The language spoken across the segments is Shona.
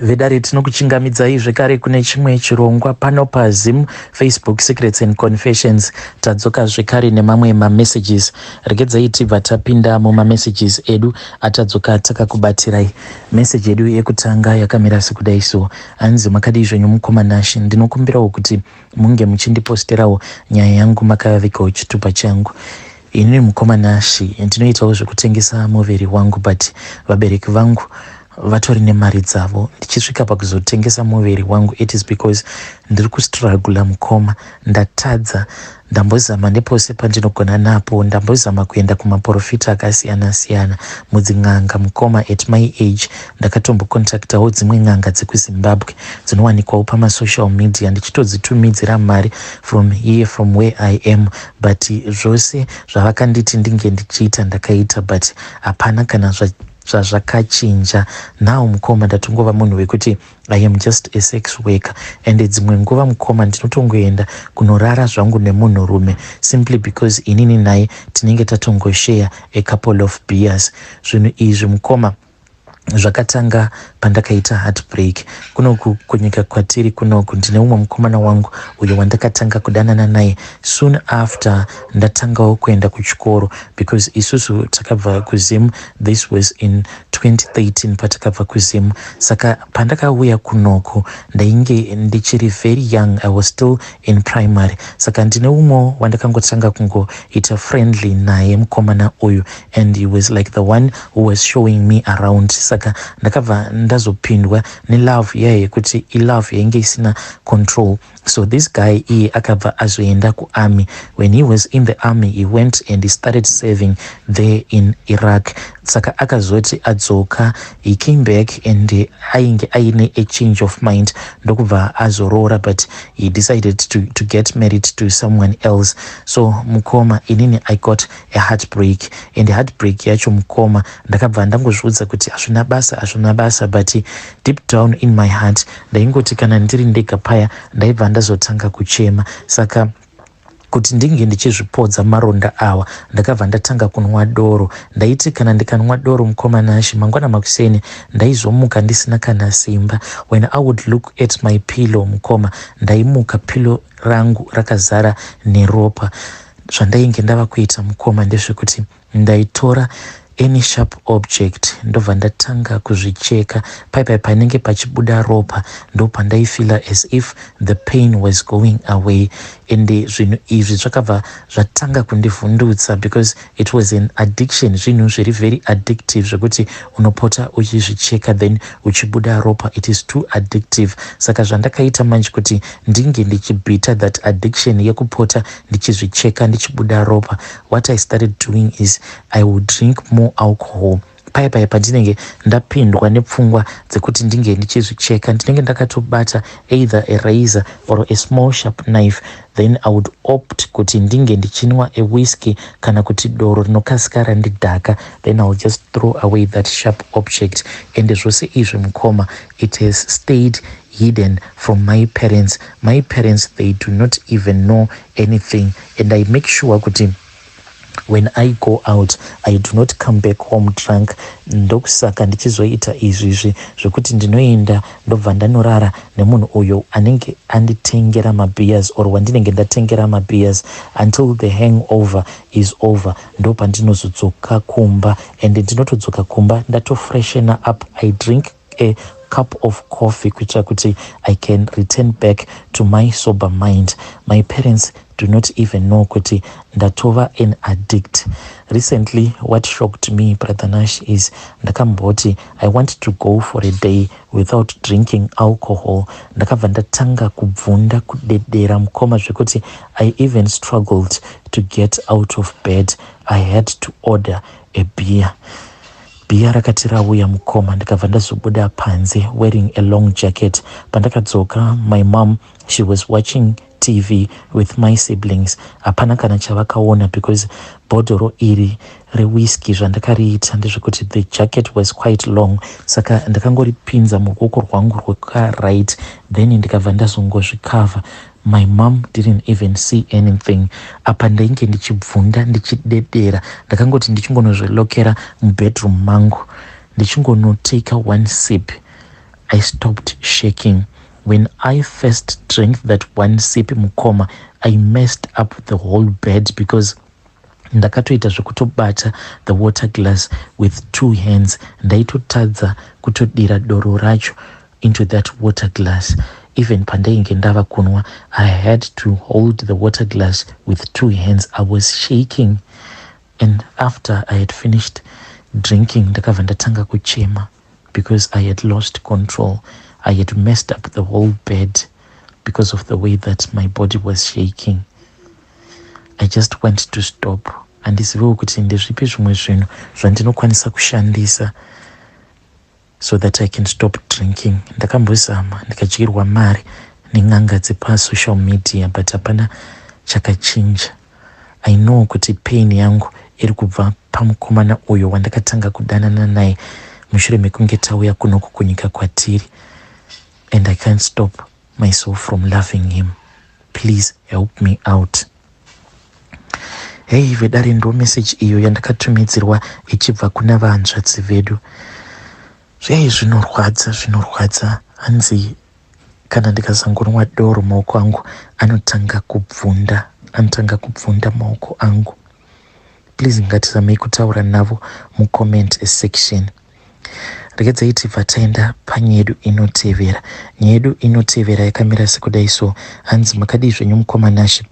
Vedare, tinokuchingamidzai zvekare kune chimwe chirongwa pano paZim Facebook Secrets and Confessions. Tadzoka zvekare nemamwe mamessages. Regedzai tibva tapinda mumamessages edu atadzoka takakubatirai. Meseji yedu yekutanga yakamira sekudai so. Hanzi, "Makadii zvenyu mukoma Nashi? Ndinokumbirawo kuti munge muchindiposterawo nyaya yangu makavigawo chitupa changu. Inini mukoma Nashi ndinoitawo zvekutengesa muviri wangu, but vabereki vangu vatori nemari dzavo. Ndichisvika pakuzotengesa muviri wangu, it is because ndiri kustrugula mukoma. Ndatadza, ndambozama nepose pandinogona napo. Ndambozama kuenda kumaprofita akasiyana-siyana, mudzin'anga mukoma. At my age ndakatombocontactawo dzimwe n'anga dzekuZimbabwe dzinowanikwawo pamasocial media, ndichitodzitumidzira mari from here, from where I am, but zvose zvavakanditi ndinge ndichiita ndakaita, but hapana kana zvazvakachinja. Now mukoma, ndatongova munhu wekuti I am just a sex worker, and dzimwe nguva mukoma ndinotongoenda kunorara zvangu nemunhurume simply because inini naye tinenge tatongoshare a couple of beers. Zvinhu izvi mukoma zvakatanga pandakaita heartbreak kunoku kunyika kwatiri kunoku. Ndine umwe mukomana wangu uyo wandakatanga kudanana naye soon after ndatangawo kuenda kuchikoro, because isusu takabva kuZim. This was in 2013 patakabva kuZim. Saka pandakauya kunoku ndainge ndichiri very young, I was still in primary. Saka ndine umwe wandakangotanga kungoita friendly naye mukomana uyu, and he was like the one who was showing me around. Saka ndakabva ndazopindwa nelove iya yekuti ilove yainge isina control. So this guy iye akabva azoenda kuarmy. When he was in the army, he went and he started serving there in Iraq. Saka akazoti adzoka, he came back and ainge aine a change of mind, ndokubva azoroora, but he decided to get married to someone else. So mukoma, inini I got a heartbreak, and heartbreak yacho mukoma, ndakabva ndangozviudza kuti hazvina basa, hazvina basa, but deep down in my heart ndaingoti kana ndiri ndega paya ndaibva ndazotanga kuchema. Saka kuti ndinge ndichizvipodza maronda awa, ndakabva ndatanga kunwa doro. Ndaiti kana ndikanwa doro mukoma Nashi, mangwana makuseni ndaizomuka ndisina kana simba. When I would look at my pillow mukoma, ndaimuka pillow rangu rakazara neropa. Zvandainge ndava kuita mukoma ndezvekuti ndaitora any sharp object, ndobva ndatanga kuzvicheka paipai panenge pachibuda ropa. Ndopandaifeela as if the pain was going away. And zvinhu izvi zvakabva zvatanga kundivhundutsa because it was an addiction, zvinhu zviri very addictive zvekuti unopota uchizvicheka then uchibuda ropa. It is too addictive. Saka zvandakaita manje kuti ndinge ndichibhita that addiction yekupota ndichizvicheka ndichibuda ropa, what I started doing is I would drink more alcohol. Paya paya pandinenge ndapindwa nepfungwa dzekuti ndinge ndichizvicheka, ndinenge ndakatobata either a razor or a small sharp knife, then I would opt kuti ndinge ndichinwa a whisky kana kuti doro rinokasika randidhaka, then I will just throw away that sharp object. And zvose izvi mukoma, it has stayed hidden from my parents. My parents, they do not even know anything, and I make sure kuti when I go out, I do not come back home drunk. Ndokusaka ndichizoita izvizvi zvekuti ndinoenda ndobva ndanorara nemunhu uyo anenge anditengera mabeers or wandinenge ndatengera mabeers. Until the hangover is over, ndo pandinozodzoka kumba, and ndinotodzoka kumba ndatofreshena up. I drink a cup of coffee kuitira kuti I can return back to my sober mind. My parents do not even know kuti ndatova an addict. Recently, what shocked me, Brother Nash, is ndakamboti I want to go for a day without drinking alcohol. Ndakabva ndatanga kubvunda, kudedera mukoma, zvekuti I even struggled to get out of bed. I had to order a beer. Bhiya rakati rauya mukoma, ndikabva ndazobuda panze wearing a long jacket. Pandakadzoka, my mom, she was watching TV with my siblings. Hapana kana chavakaona because bhodhoro iri rewhisky, zvandakariita ndezvekuti the jacket was quite long, saka ndakangoripinza muruoko rwangu rwekaright, then ndikabva ndazongozvikavha. My mom didn't even see anything. Apa ndainge ndichibvunda, ndichidedera. Ndakangoti ndichingonozvilokera mubedroom mangu, ndichingonotake one sip. I stopped shaking. When I first drank that one sip mukoma, I messed up the whole bed because ndakatoita zvekutobata the water glass with two hands. Ndaitotadza kutodira doro racho into that water glass. Even pandainge ndava kunwa, I had to hold the water glass with two hands. I was shaking, and after I had finished drinking, ndakabva ndatanga kuchema because I had lost control. I had messed up the whole bed because of the way that my body was shaking. I just want to stop. Handiziviwo kuti ndezvipi zvimwe zvinhu zvandinokwanisa kushandisa so that I can stop drinking. Ndakambozama, ndikadyirwa mari nen'anga dzepasocial media, but hapana chakachinja. I know kuti pain yangu iri kubva pamukomana uyo wandakatanga kudanana naye mushure mekunge tauya kunoku kunyika kwatiri, and I can't stop myself from loving him. Please help me out. Hei vedare, ndo meseji iyo yandakatumidzirwa ichibva kuna vahanzvadzi vedu. Zvei, zvinorwadza, zvinorwadza. Hanzi kana ndikazangonwa doro, maoko angu anotanga kubvunda, anotanga kubvunda maoko angu. Please, ngatizamei kutaura navo mucomment section. Regedzai tibva taenda panyaya yedu inotevera. Nyaya yedu inotevera yakamira sekudai so. Hanzi, "Makadii zvenyu mukoma Nashe?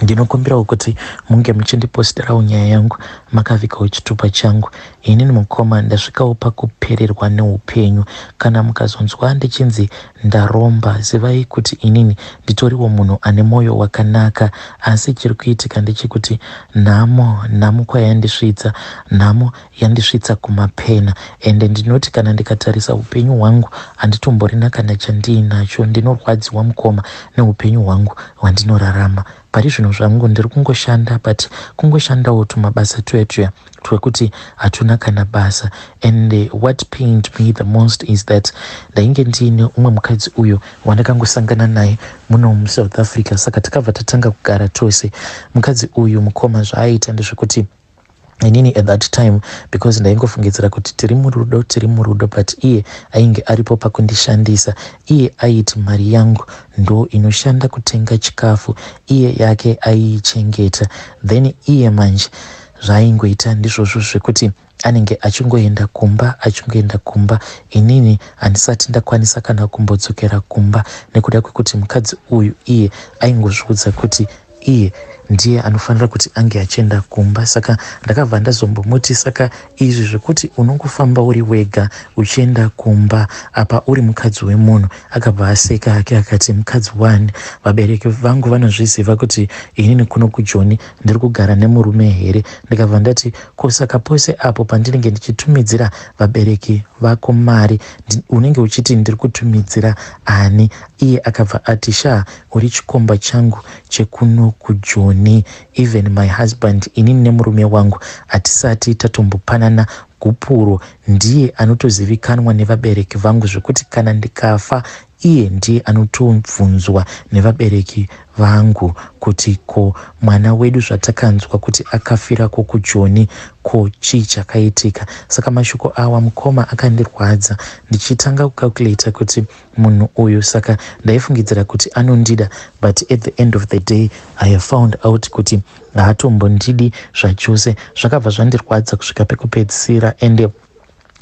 Ndinokumbirawo kuti munge muchindiposterawo nyaya yangu makavikawo chitupa changu. Inini mukoma, ndasvikawo pakupererwa neupenyu. Kana mukazonzwa ndichinzi ndaromba, zivai kuti inini nditoriwo munhu ane mwoyo wakanaka, asi chiri kuitika ndechekuti nhamo, nhamo kwayandisvitsa, nhamo yandisvitsa kumapena. Ende ndinoti kana ndikatarisa upenyu hwangu, handitomborina kana chandiinacho. Ndinorwadziwa mukoma neupenyu hwangu hwandinorarama pari zvino. Zvangu ndiri kungoshanda, but kungoshandawo tumabasa tuya tuya twekuti hatuna kana basa. And what pained me the most is that ndainge ndiine umwe mukadzi uyo wandakangosangana naye muno muSouth Africa, saka takabva tatanga kugara tose. Mukadzi uyu mukoma, zvaaita ndezvekuti inini at that time, because ndaingofungidzira kuti tiri murudo, tiri murudo, but iye ainge aripo pakundishandisa. Iye aiti mari yangu ndo inoshanda kutenga chikafu, iye yake aiichengeta. Then iye manje zvaaingoita ndizvozvo zvekuti anenge achingoenda kumba, achingoenda kumba. Inini handisati ndakwanisa kana kumbodzokera kumba nekuda kwekuti mukadzi uyu iye aingozviudza kuti iye ndiye anofanira kuti ange achienda kumba. Saka ndakabva ndazombomuti, 'Saka izvi zvekuti unongofamba uri wega uchienda kumba, apa uri mukadzi wemunhu?' Akabva aseka hake akati, 'Mukadzi wani? Vabereki vangu vanozviziva kuti inini kuno kuJoni ndiri kugara nemurume here?' Ndikabva ndati, 'Ko saka pose apo pandinenge ndichitumidzira vabereki vako mari, unenge uchiti ndiri kutumidzira ani?' Iye akabva ati, 'Sha, uri chikomba changu chekuno kuJoni. Even my husband, inini nemurume wangu hatisati tatombopanana gupuro. Ndiye anotozivikanwa nevabereki vangu, zvekuti kana ndikafa, iye ndiye anotobvunzwa nevabereki vangu kuti, ko mwana wedu zvatakanzwa kuti akafirako kuJoni, ko chii chakaitika?' Saka mashoko awa mukoma akandirwadza, ndichitanga kucalculata kuti munhu uyu, saka ndaifungidzira kuti anondida, but at the end of the day I have found out kuti haatombondidi zvachose. Zvakabva zvandirwadza kusvika pekupedzisira. Ende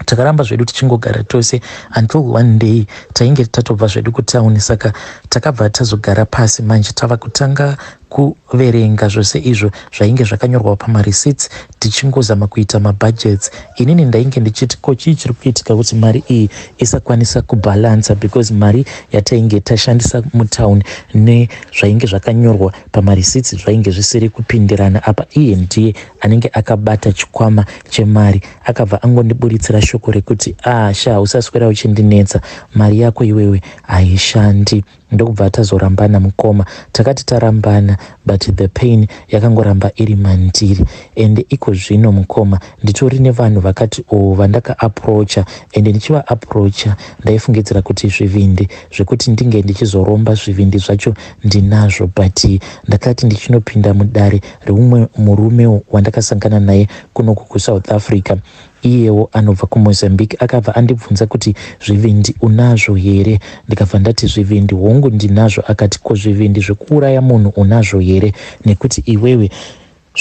takaramba zvedu tichingogara tose until one day tainge tatobva zvedu kutauni, saka takabva tazogara pasi manje, tava kutanga kuverenga zvose izvo zvainge zvakanyorwa pamareceipts, tichingozama kuita mabudgets. Inini ndainge ndichiti, ko chii chiri kuitika kuti mari iyi isakwanisa kubhalansa? Because mari yatainge tashandisa mutauni nezvainge zvakanyorwa pamareceipts zvainge zvisiri kupindirana. Apa iye ndiye anenge akabata chikwama chemari. Akabva angondiburitsira shoko rekuti, 'Ah sha, usaswera uchindinetsa, mari yako iwewe haishandi.' Ndokubva tazorambana mukoma. Takati tarambana, But the pain yakangoramba iri mandiri. Ende iko zvino mukoma, nditori nevanhu vakati oo vandakaapproacha, ende ndichivaapproacha ndaifungidzira kuti zvivindi zvekuti ndinge ndichizoromba zvivindi zvacho ndinazvo. But ndakati ndichinopinda mudare reumwe murume wandakasangana naye kunoku kuSouth Africa, iyewo anobva kuMozambique, akabva andibvunza kuti zvivindi unazvo here? Ndikabva ndati zvivindi hongu ndinazvo. Akati ko zvivindi zvekuuraya munhu unazvo here? Nekuti iwewe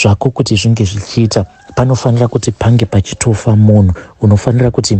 zvako kuti zvinge zvichiita panofanira kuti pange pachitofa munhu, unofanira kuti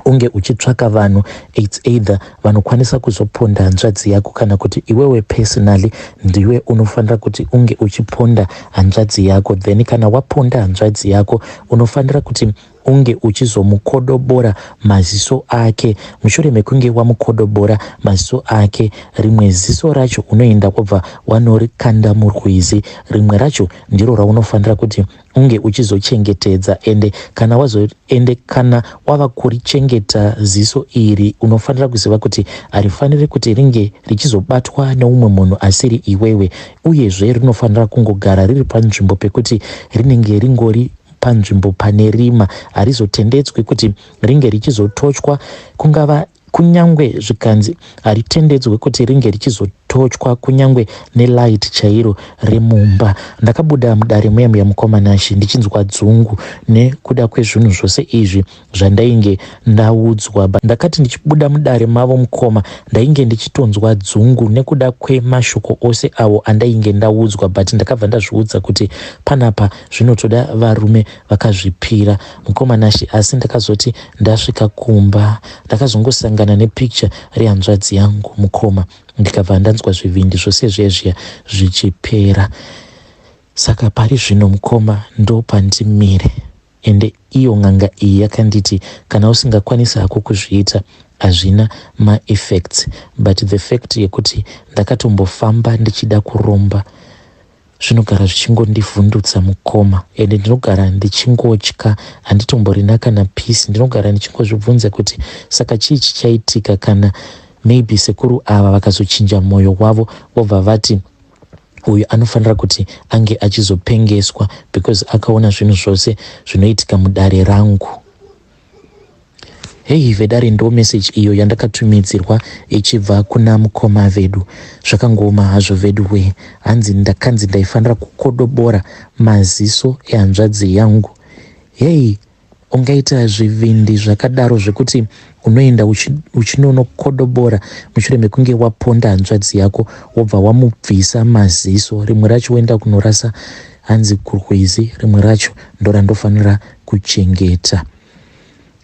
unge uchitsvaka vanhu, it's either vanokwanisa kuzoponda hanzvadzi yako kana kuti iwewe personally ndiwe unofanira kuti unge uchiponda hanzvadzi yako. Then kana waponda hanzvadzi yako, unofanira kuti unge uchizomukodobora maziso ake. Mushure mekunge wamukodobora maziso ake, rimwe ziso racho unoenda wobva wanorikanda murwizi, rimwe racho ndiro raunofanira kuti unge uchizochengetedza. Ende kana wazo ende kana wava kurichengeta ziso iri, unofanira kuziva kuti harifaniri kuti ringe richizobatwa neumwe munhu asiri iwewe, uyezve rinofanira kungogara riri panzvimbo pekuti rinenge ringori panzvimbo pane rima. Harizotendedzwi kuti ringe richizotochwa, kungava kunyangwe zvikanzi haritendedzwe kuti ringe richizotochwa kunyangwe nelight chairo remumba. Ndakabuda mudare muya muya, mukoma Nashe, ndichinzwa dzungu nekuda kwezvinhu zvose izvi zvandainge ndaudzwa. Ndakati ndichibuda mudare mavo, mukoma, ndainge ndichitonzwa dzungu nekuda kwemashoko ose awo andainge ndaudzwa. But ndakabva ndazviudza kuti panapa zvinotoda varume vakazvipira, mukoma Nashe. Asi ndakazoti ndasvika kumba, ndakazongosangana nepicture rehanzvadzi yangu, mukoma, ndikabva ndanzwa zvivindi zvose zviya zviya zvichipera. Saka pari zvino, mukoma, ndopandimire. Ende iyo n'anga iyi yakanditi kana usingakwanisi hako kuzviita hazvina maeffects, but the fact yekuti ndakatombofamba ndichida kuromba zvinogara zvichingondivhundutsa, mukoma, ende ndinogara ndichingotya, handitomborina kana peace. Ndinogara ndichingozvibvunza kuti saka chii chichaitika kana maybe sekuru ava vakazochinja mwoyo wavo, vobva vati uyu anofanira kuti ange achizopengeswa because akaona zvinhu zvose zvinoitika mudare rangu. Hei vedare, ndo message iyo yandakatumidzirwa ichibva kuna mukoma vedu. Zvakangooma hazvo vedu we. Hanzi ndakanzi ndaifanira kukodobora maziso ehanzvadzi yangu. Hei, ungaita zvivindi zvakadaro zvekuti unoenda uchinonokodobora mushure mekunge waponda hanzvadzi yako, wobva wamubvisa maziso, rimwe racho woenda kunorasa hanzi kurwizi, rimwe racho ndorandofanira kuchengeta?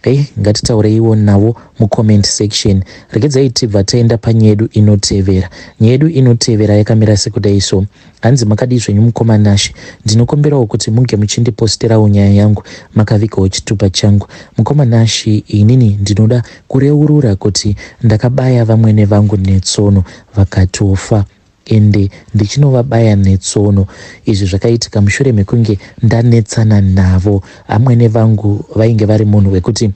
Hei, ngatitaureiwo navo mucomment section. Regedzai tibva taenda panyaya yedu inotevera. Nyaya yedu inotevera yakamira sekudai so. Hanzi makadii zvenyu, mukoma Nashe? Ndinokumbirawo kuti munge muchindiposterawo nyaya yangu makavigawo chitupa changu. Mukoma Nashe, inini ndinoda kureurura kuti ndakabaya vamwene vangu netsono vakatofa. Ende ndichinovabaya netsono izvi zvakaitika mushure mekunge ndanetsana navo. Amwene vangu vainge vari munhu wekuti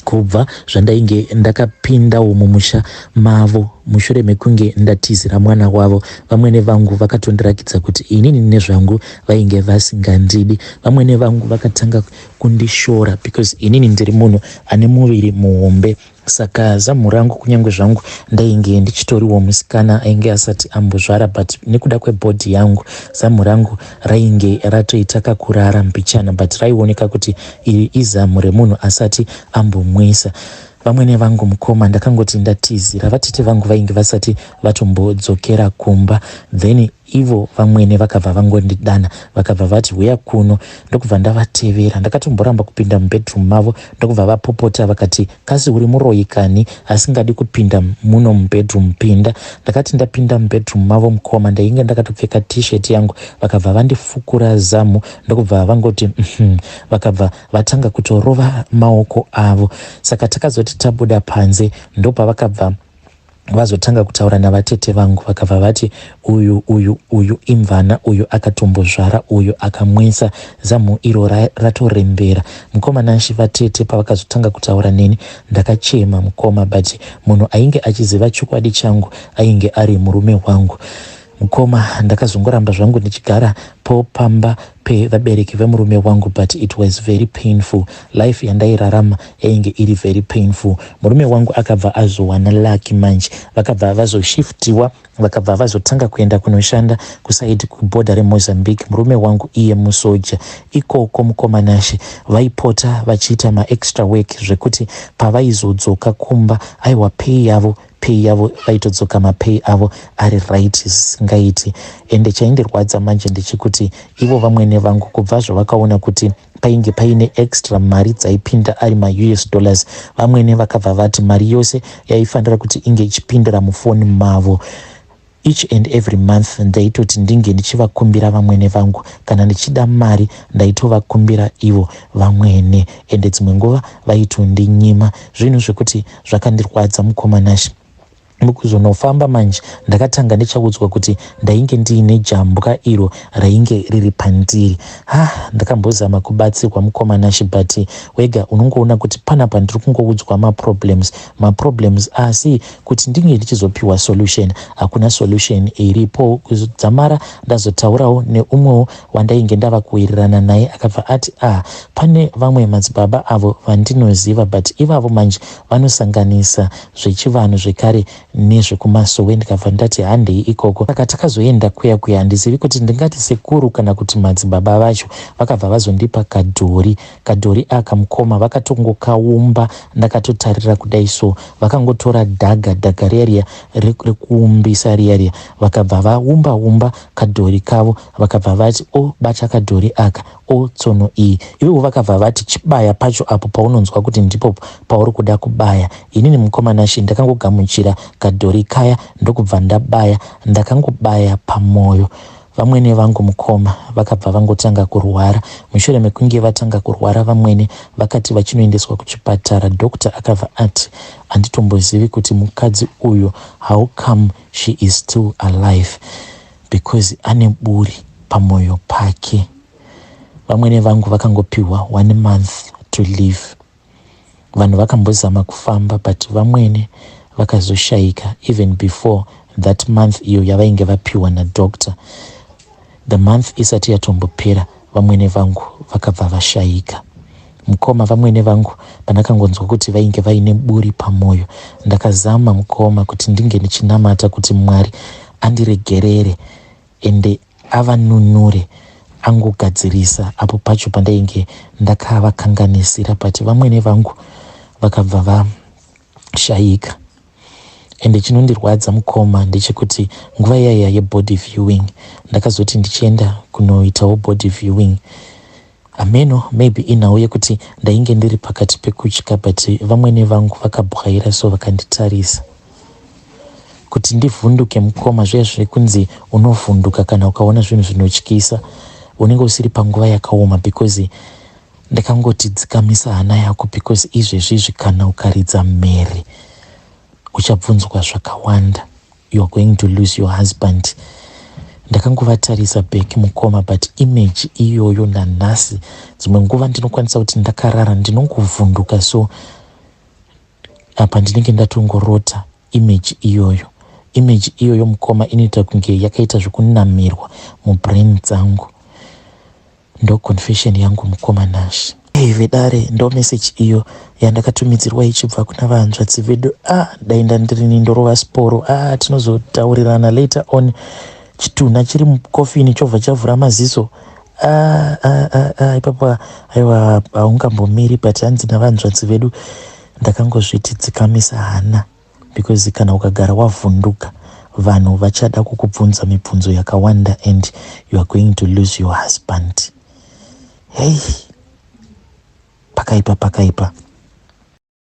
kubva zvandainge ndakapindawo mumusha mavo mushure mekunge ndatizira mwana wavo, vamwene vangu vakatondirakidza kuti inini nezvangu vainge vasingandidi. Vamwene vangu vakatanga kundishora because inini ndiri munhu ane muviri muhombe, saka zamu rangu, kunyange zvangu ndainge ndichitoriwo musikana ainge asati ambozvara, but nekuda kwebody yangu zamu rangu rainge ratoita kakurara mbichana, but raioneka kuti iri izamu remunhu asati ambomwisa. Vamwene vangu, mukoma, ndakangoti ndatizira vatete vangu vainge vasati vatombodzokera kumba, then ivo vamwene vakabva vangondidana, vakabva vati huya kuno, ndokubva ndavatevera. Ndakatomboramba kupinda mubedroom mavo, ndokubva vapopota vakati kasi uri muroyi kani asingadi kupinda muno mubedroom? Pinda. Ndakati ndapinda mubedroom mavo, mukoma, ndainge ndakatopfeka T-shirt yangu, vakabva vandifukura zamu, ndokubva vangoti vakabva vatanga kutorova maoko avo. Saka takazoti tabuda panze, ndopavakabva vazotanga kutaura navatete vangu, vakabva vati uyu uyu uyu imvana, uyu akatombozvara, uyu akamwisa, zamu iro ratorembera. Mukoma Nashe, vatete pavakazotanga kutaura neni ndakachema, mukoma, but munhu ainge achiziva chokwadi changu ainge ari murume wangu. Mukoma, ndakazongoramba zvangu ndichigara po pamba pevabereki vemurume wangu, but it was very painful. Life yandairarama yainge iri very painful. Murume wangu akabva azowana lucky manje, vakabva vazoshiftiwa, vakabva vazotanga kuenda kunoshanda kuside kubhodha reMozambique. Murume wangu iye musoja ikoko. Mukoma Nashe, vaipota vachiita maextra work zvekuti pavaizodzoka kumba, aiwa, pay yavo vaitodzoka mapay avo ari right zvisingaiti. Ende chaindirwadza manje ndechekuti ivo vamwene vangu, kubva zvavakaona kuti painge paine extra mari dzaipinda ari maUS dollars, vamwene vakabva vati mari yose yaifanira kuti inge ichipindira mufoni mavo each and every month. Ndaitoti ndinge ndichivakumbira vamwene vangu kana ndichida mari, ndaitovakumbira ivo vamwene, ende dzimwe nguva vaitondinyima, zvinhu zvekuti zvakandirwadza, mukoma Nashe. Mukuzonofamba manje, ndakatanga ndichaudzwa kuti ndainge ndiine jambwa iro rainge riri pandiri. Ha, ndakambozama kubatsirwa, mukoma Nashe, but wega unongoona kuti panapa ndiri kungoudzwa maproblems, maproblems, asi kuti ndinge ndichizopiwa solution, hakuna solution iripo. Kudzamara ndazotaurawo neumwewo wandainge ndava kuwirirana naye, akabva ati, "Ah, pane vamwe madzibaba avo vandinoziva, but ivavo manje vanosanganisa zvechivanhu zvekare nezvekumasowe." Ndikabva ndati, "Handei ikoko." Saka takazoenda kuya kuya. Handizivi kuti ndingati sekuru kana kuti madzibaba vacho. Vakabva vazondipa kadhori. Kadhori aka, mukoma, vakatongokaumba ndakatotarira kudai. So vakangotora dhaga, dhaga riya riya rekuumbisa riya riya, vakabva vaumba umba kadhori kavo. Vakabva vati, "O, oh, bata kadhori aka, o tsono iyi." Ivovo vakabva vati, "Chibaya pacho apo paunonzwa kuti ndipo pauri kuda kubaya." Inini, mukoma Nashe, ndakangogamuchira kadhori kaya ndokubva ndabaya. Ndakangobaya pamwoyo. Vamwene vangu, mukoma, vakabva vangotanga kurwara. Mushure mekunge vatanga kurwara vamwene, vakati vachinoendeswa kuchipatara, doctor akabva ati, "Handitombozivi kuti mukadzi uyu, how come she is still alive, because ane buri pamwoyo pake." Vamwene vangu vakangopiwa one month to live. Vanhu vakambozama kufamba, but vamwene vakazoshayika even before that month iyo yavainge vapiwa nadoctor. The month isati yatombopera, vamwene vangu vakabva vashayika, mukoma. Vamwene vangu, pandakangonzwa kuti vainge vaine buri pamwoyo, ndakazama, mukoma, kuti ndinge ndichinamata kuti Mwari andiregerere ende avanunure, angogadzirisa apo pacho pandainge ndakavakanganisira. But vamwene vangu vakabva vashayika. Ende chinondirwadza, mukoma, ndechekuti nguva iyaya yebody viewing, ndakazoti ndichienda kunoitawo body viewing, hameno, maybe inhau yekuti ndainge ndiri pakati pekutya, but vamwene vangu vakabwaira so vakanditarisa kuti ndivhunduke. Mukoma, zviya zvekunzi unovhunduka kana ukaona zvinhu zvinotyisa, unenge usiri panguva yakaoma, because ndakangoti, "Dzikamisa hana yako, because izvezvizvi kana ukaridza mhere uchabvunzwa zvakawanda. You are going to lose your husband." Ndakangovatarisa back, mukoma, but image iyoyo nanhasi dzimwe nguva ndinokwanisa kuti ndakarara ndinongovhunduka. So apa ndinenge ndatongorota image iyoyo. Image iyoyo, mukoma, inoita kunge yakaita zvekunamirwa mubrain dzangu. Ndo confession yangu, mukoma Nashe. Hey, vedare, ndo message iyo yandakatumidzirwa ichibva kuna vahanzvadzi vedu. Ah, dai ndandirini ndorova sporo. Ah, tinozotaurirana later on. Chitunha chiri mukofini chobva chavhura maziso. Ah, ah, ah, ah, ipapo aiwa, haungambomiri. But hanzi navanzvadzi vedu, ndakangozviti, "Dzikamisa hana, because kana ukagara wavhunduka, vanhu vachada kukubvunza mibvunzo yakawanda and you are going to lose your husband." Hei, pakaipa, pakaipa.